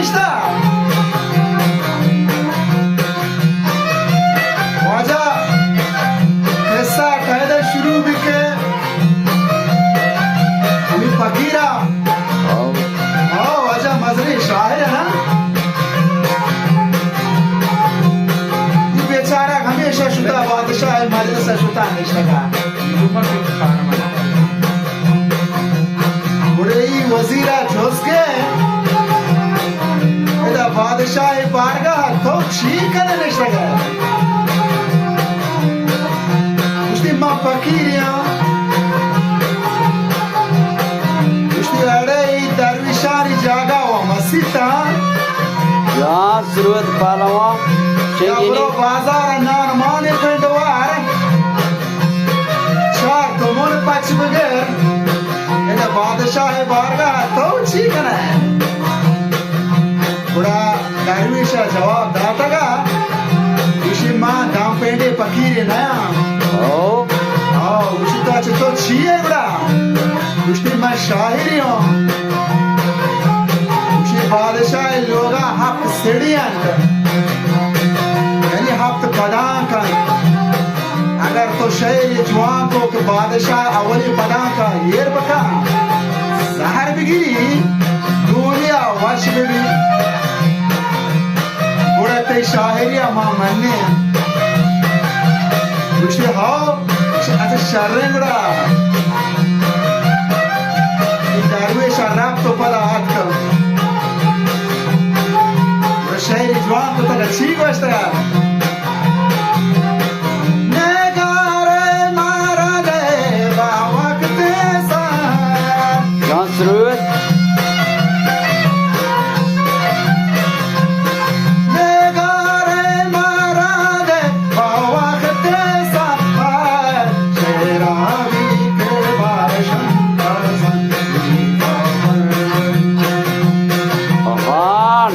نشتہ۔ واجہ قصہ قاعدہ شروع بکے۔ ہمیں فقیرہ۔ ہاں۔ ہاں، واجہ مزنیں شاعر ہے نا۔ یہ بیچارہ ہمیشہ شتا بادشاہ مجلس شتا نشتگا۔ گڑا ای وزیر ء جست کہ ادا بادشاہ ء بارگاہ ء تو چی کن نشتگ ئے؟ گوشتی، من فقیرے آں۔ گوشتی، اڑے ای درویشانی جاگہ و مسیت آں۔ یا سرود پہلوان، یا چنگی برو نی؟ بازار ء نان مانے پنڈوار۔ چار تومن پچ بگر، ادا بادشاہ بارگاہ تو چی کنئے؟ گڑا درویش ء جواب داتگا، گوشی، ما دام پینڈے فقیرے نیاں۔ او۔ او، گوشی، تو چتو چی ئے گڑا؟ گوشتی، من شاعرے آں۔ گوشی، بادشاہ لوگا ہفت سڑی انت، یعنی ہفت پدانک انت۔ اگر تو شعر جوان کو کہ بادشاہ اولی پدانک ء ایر بکن، زہر بگیری، دنیا وش ببی، گڑا تئی شاعری ء ما منیں۔ گوشتی، ہاؤ، اچھا شریں گڑا۔ اے درویش ء رپت و پدا آتک۔ گڑا شعر جوان کتگ، چی گوشتگ؟ نگار مارا دے با وقت سار۔ جان سرود۔ نگار مارا دے با وقت سار۔ شیرابی کے باشن بازن۔ آہان۔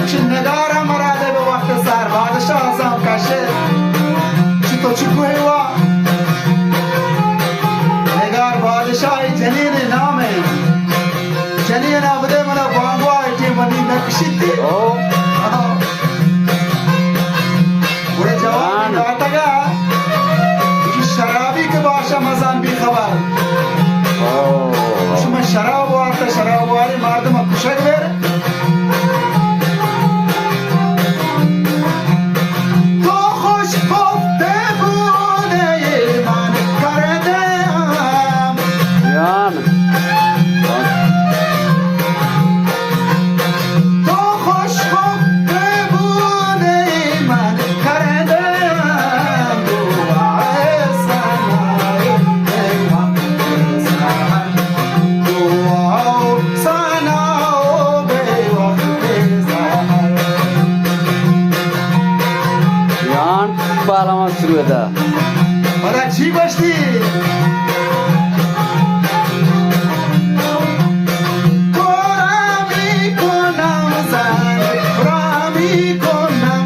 چہ نگار ء مراد ء بہ وقت سار بادشاہ ء زم کشے۔ چہ تو چہ کوہ وا؟ نگار بادشاہ ء جنین ء نام ء۔ جنین ء بدے منا بانگوا ء ٹیم منی نہ کشیت۔ او۔ ہاں۔ گڑا جواب داتگ ء کہ شرابی کہ باشا مزان بی خبر۔ او۔ شما شراب وارتا، شراب واری مردم کشگ بیر۔ تو خوش گفته بودی من کرده‌ام۔ جان۔ تو خوش گفته بودی من کرده‌ام. دعای سنای من سهر. دعا و ثنا و به وقت سحر. جان پالما سرودا۔ پدا چی گوشتی؟ تو را می‌کنم زن، را می‌کنم.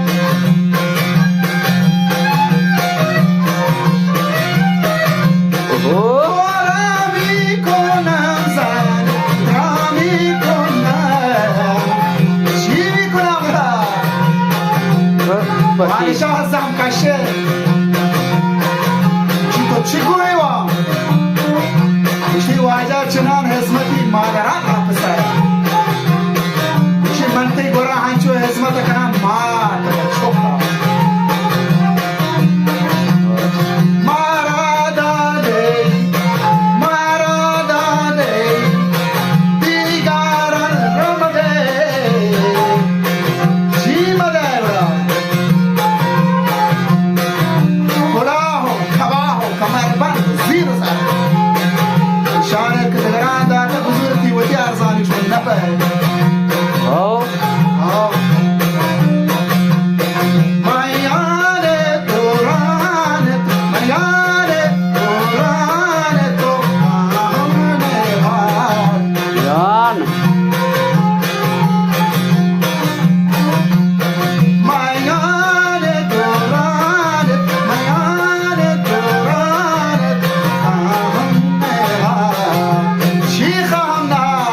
اوہو۔ تو را می‌کنم زن، را می‌کنم. چی می‌کنم را؟ ب-، بکی۔ بادشاہ زم کشے۔ چی تو چی گوئے وا؟ گوشتی، واجہ چنان ہزمتی مادرا کا پسر۔ گوشتی، من تئی گورا ہنچو ہزمت کنان مات چوکا۔ مارا دادے، مارا دادے، دیگاران رمگے۔ چی مدے گڑا؟ کلاہ و کباہ و کمربند و زیر و زر۔ شاعر کہ دگران داتہ بزرتی وتی ارزانی چون نپہ۔ ہو۔ ہو۔ میان دوران، میان دوران تو ہم نہاد۔ جان۔ میان دوران، میان دوران، خواهم نهاد. چی خواهم نهاد؟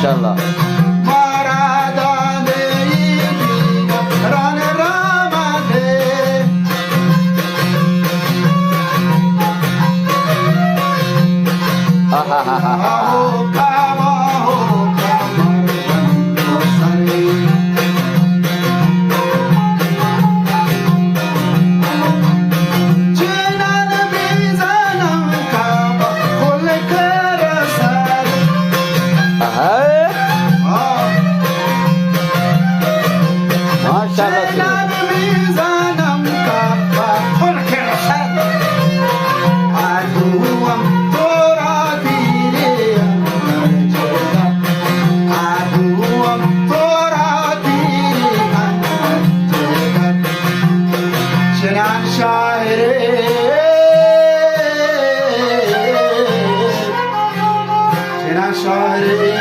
انشاءاللہ۔ آہا۔ آہا۔ ماشاءاللہ۔ چنان شاعرے، چنان شاعرے۔